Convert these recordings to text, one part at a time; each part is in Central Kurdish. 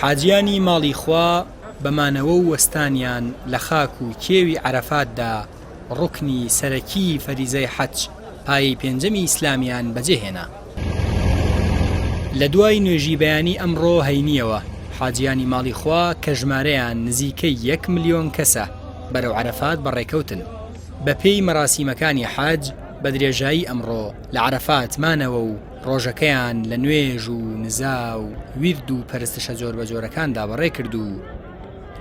حاجیانی ماڵی خوا بە مانەوە و وەستانیان لە خاک و کێوی عەرەفاتدا ڕوکنی سەرەکیی فەریزەی حەج، پایەی پێنجەمی ئیسلامیان بەجێ هێنا. لە دوای نوێژی بەیانی ئەمڕۆ هەینییەوە، حاجیانی ماڵی خوا کە ژمارەیان نزیکەی یەک ملیۆن کەسە، بەرەو عەرەفات بەڕێکەوتن. بەپێی مەراسیمەکانی حەج، بە درێژایی ئەمڕۆ لە عەرەفات مانەوە و ڕۆژەکەیان لە نوێژ و نزا و ویرد و پەرستشە جۆربەجۆرەکاندا بەڕێکرد و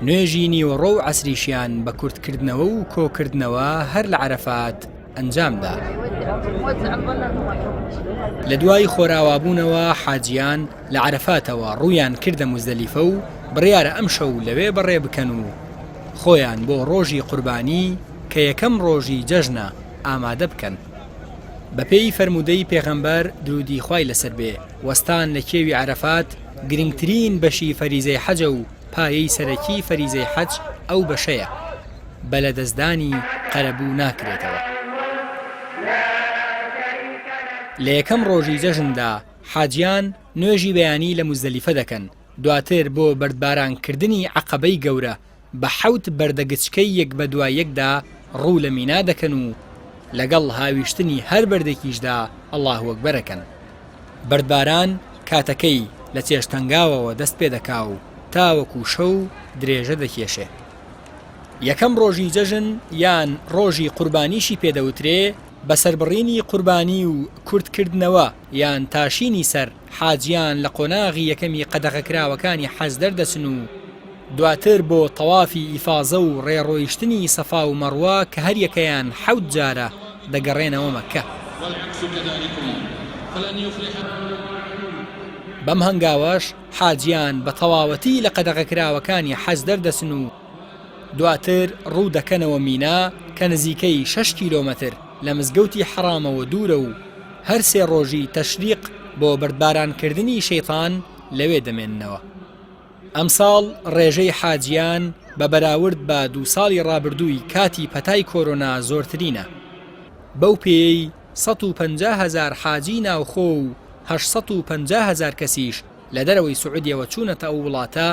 نوێژی نیوەڕۆ و عەسریشیان بە کورتکردنەوە و کۆکردنەوە هەر لە عەرەفات ئەنجامدا. لە دوای خۆراوابوونەوە حاجیان لە عەرەفاتەوە ڕوویان کردە موزدەلیفە و بڕیارە ئەمشەو لەوێ بەڕێ بکەن و خۆیان بۆ ڕۆژی قوربانی کە یەکەم ڕۆژی جەژنە ئامادە بکەن. بەپێی فەرموودەی پێغەمبەر درودی خوای لەسەر بێ وەستان لە کێوی عەرەفات گرنگترین بەشی فەریزەی حەجە و پایەی سەرەکی فەریزەی حەج ئەو بەشەیە بە لەدەستدانی قەرەبوو ناکرێتەوە. لە یەکەم ڕۆژی جەژندا حاجیان نوێژی بەیانی لە موزدەلیفە دەکەن، دواتر بۆ بەردبارانکردنی عەقەبەی گەورە بە حەوت بەردە گچکەی یەک بەدوای یەکدا ڕوو لە مینا دەکەن و لەگەڵ هاویشتنی هەر بەردێکیشدا اللە اکبر ئەکەن. بەردباران کاتەکەی لە چێشتەنگاوەوە دەست پێ دەکا و تاوەکو شەو درێژە دەکێشێ. یەکەم ڕۆژی جەژن یان ڕۆژی قوربانیشی پێ دەوترێ، بە سەربڕینی قوربانی و کورتکردنەوە یان تاشینی سەر، حاجیان لە قۆناغی یەکەمی قەدەغەکراوەکانی حەج دەردەچن و دواتر بۆ تەوافی ئیفازە و ڕێڕۆیشتنی سەفا و مەڕوە کە هەریەکەیان حەوت جارە دەگەڕێنەوە مەککە. بەم هەنگاوەش حاجیان بە تەواوەتی لە قەدەغەکراوەکانی حەج دەردەچن و دواتر ڕوو دەکەنەوە مینا کە نزیکەی شەش کیلۆمەتر لە مزگەوتی حەڕامەوە دوورە و هەر سێ ڕۆژی تەشریق بۆ بەردبارانکردنی شەیتان لەوێ دەمێننەوە. ئەمساڵ ڕێژەی حاجیان بە بەراورد بە دوو ساڵی ڕابردووی کاتی پەتای کۆرۆنا زۆرترینە، بەو پێیەی 150 هەزار حاجی ناوخۆ و 850 هەزار کەسیش لە دەرەوەی سعودیەوە چوونەتە ئەو وڵاتە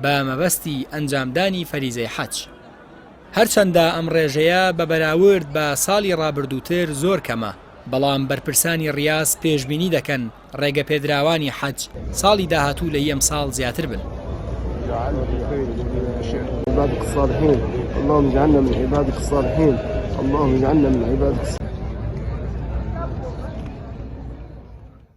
بە مەبەستی ئەنجامدانی فەریزەی حەج. هەرچەندە ئەم ڕێژەیە بە بەراورد بە ساڵی ڕابردووتر زۆر کەمە، بەڵام بەرپرسانی ڕیاز پێشبینی دەکەن ڕێگەپێدراوانی حەج ساڵی داهاتوو لە ی ئەمساڵ زیاتر بن.